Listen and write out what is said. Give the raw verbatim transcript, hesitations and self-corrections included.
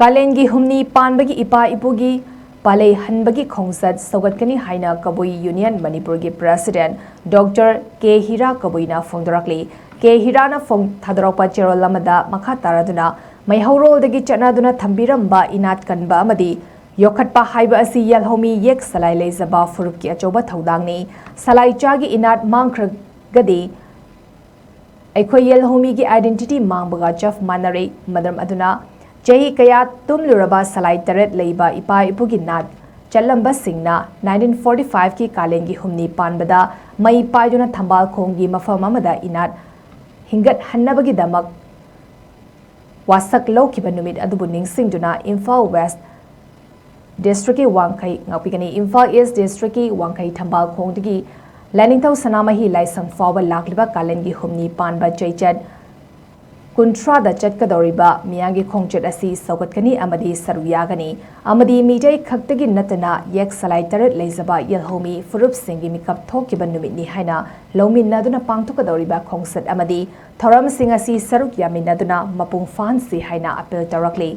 ꯀꯥꯂꯦꯟꯒꯤ ꯍꯨꯝꯅꯤ ꯄꯥꯟꯕꯒꯤ ꯏꯄꯥ ꯏꯄꯨꯒꯤ ꯄꯥꯂꯩ ꯍꯟꯕꯒꯤ ꯈꯣꯡꯆꯠ ꯁꯧꯒꯠꯀꯅꯤ ꯍꯥꯏꯅ ꯀꯕꯨꯏ ꯌꯨꯅꯤꯌꯟ ꯃꯅꯤꯄꯨꯔꯒꯤ ꯄ꯭ꯔꯦꯁꯤꯗꯦꯟꯠ ꯗꯣꯛꯇꯔ ꯀꯦ ꯍꯤꯔꯥ ꯀꯕꯨꯏꯅ ꯐꯣꯡꯗꯣꯔꯛꯂꯤ꯫ ꯀꯦ ꯍꯤꯔꯥꯅ ꯐꯣꯡ ꯊꯥꯗꯣꯔꯛꯄ ꯆꯦꯔꯣꯜ ꯑꯃꯗ ꯃꯈꯥ ꯇꯥꯔꯗꯨꯅ ꯃꯩꯍꯧꯔꯣꯜꯗꯒꯤ ꯆꯠꯅꯗꯨꯅ ꯊꯝꯕꯤꯔꯝꯕ ꯏꯅꯥꯠ ꯀꯟꯕ ꯑꯃꯗꯤ ꯌꯣꯛꯈꯠꯄ ꯍꯥꯏꯕ ꯑꯁꯤ ꯌꯦꯜꯍꯧꯃꯤ ꯌꯦꯛ ꯁꯂꯥꯏ ꯂꯩꯖꯕ ꯐꯨꯔꯨꯞꯀꯤ ꯑꯆꯧꯕ ꯊꯧꯗꯥꯡꯅꯤ꯫ ꯁꯂꯥꯏ ꯆꯥꯒꯤ ꯏꯅꯥꯠ ꯃꯥꯡꯈ꯭ꯔꯒꯗꯤ ꯑꯩꯈꯣꯏ ꯌꯦꯜꯍꯧꯃꯤꯒꯤ identity ꯃꯥꯡꯕꯒ ꯆꯞ ꯃꯥꯟꯅꯔꯦ꯫ ꯃꯔꯝ ꯑꯗꯨꯅ ꯆꯍꯤ ꯀꯌꯥ ꯇꯨꯝꯂꯨꯔꯕ ꯁꯂꯥꯏ ꯇꯔꯦꯠ ꯂꯩꯕ ꯏꯄꯥ ꯏꯄꯨꯒꯤ ꯅꯥꯠ ꯆꯠꯂꯝꯕꯁꯤꯡꯅ nineteen forty five ꯀꯤ ꯀꯥꯂꯦꯟꯒꯤ ꯍꯨꯝꯅꯤ ꯄꯥꯟꯕꯗ ꯃꯩ ꯄꯥꯏꯗꯨꯅ ꯊꯝꯕꯥꯜ ꯈꯣꯡꯒꯤ ꯃꯐꯝ ꯑꯃꯗ ꯏꯅꯥꯠ ꯍꯤꯡꯒꯠꯍꯟꯅꯕꯒꯤꯗꯃꯛ ꯋꯥꯁꯛ ꯂꯧꯈꯤꯕ ꯅꯨꯃꯤꯠ ꯑꯗꯨꯕꯨ ꯅꯤꯡꯁꯤꯡꯗꯨꯅ ꯏꯝꯐꯥꯜ ꯋꯦꯁ ꯗꯤꯁꯇ꯭ꯔꯤꯛꯀꯤ ꯋꯥꯡꯈꯩ ꯉꯥꯛꯄꯤꯒꯅꯤ꯫ ꯏꯝꯐꯥꯜ ꯏꯁ ꯗꯤꯁꯇ꯭ꯔꯤꯛꯀꯤ ꯋꯥꯡꯈꯩ ꯊꯝꯕꯥꯜ ꯈꯣꯡꯗꯒꯤ ꯂꯥꯏꯅꯤꯡꯊꯧ ꯁꯅꯥꯃꯍꯤ ꯂꯥꯏꯁꯪ ꯐꯥꯎꯕ ꯂꯥꯛꯂꯤꯕ ꯀꯥꯂꯦꯟꯒꯤ ꯍꯨꯝꯅꯤ ꯄꯥꯟꯕ ꯆꯩꯆꯠ ꯀꯨꯟꯊ꯭ꯔꯥꯗ ꯆꯠꯀꯗꯧꯔꯤꯕ ꯃꯤꯌꯥꯝꯒꯤ ꯈꯣꯡꯆꯠ ꯑꯁꯤ ꯁꯧꯒꯠꯀꯅꯤ ꯑꯃꯗꯤ ꯁꯔꯨꯛ ꯌꯥꯒꯅꯤ ꯑꯃꯗꯤ ꯃꯤꯇꯩ ꯈꯛꯇꯒꯤ ꯅꯠꯇꯅ ꯌꯦꯛ ꯁꯂꯥꯏ ꯇꯔꯦꯠ ꯂꯩꯖꯕ ꯌꯦꯜꯍꯧꯃꯤ ꯐꯨꯔꯨꯞꯁꯤꯡꯒꯤ ꯃꯤꯀꯞ ꯊꯣꯛꯈꯤꯕ ꯅꯨꯃꯤꯠꯅꯤ ꯍꯥꯏꯅ ꯂꯧꯃꯤꯟꯅꯗꯨꯅ ꯄꯥꯡꯊꯣꯛꯀꯗꯧꯔꯤꯕ ꯈꯣꯡꯆꯠ ꯑꯃꯗꯤ ꯊꯧꯔꯝꯁꯤꯡ ꯑꯁꯤ ꯁꯔꯨꯛ ꯌꯥꯃꯤꯟꯅꯗꯨꯅ ꯃꯄꯨꯡ ꯐꯥꯍꯟꯁꯤ ꯍꯥꯏꯅ ꯑꯄꯤꯜ ꯇꯧꯔꯛꯂꯤ꯫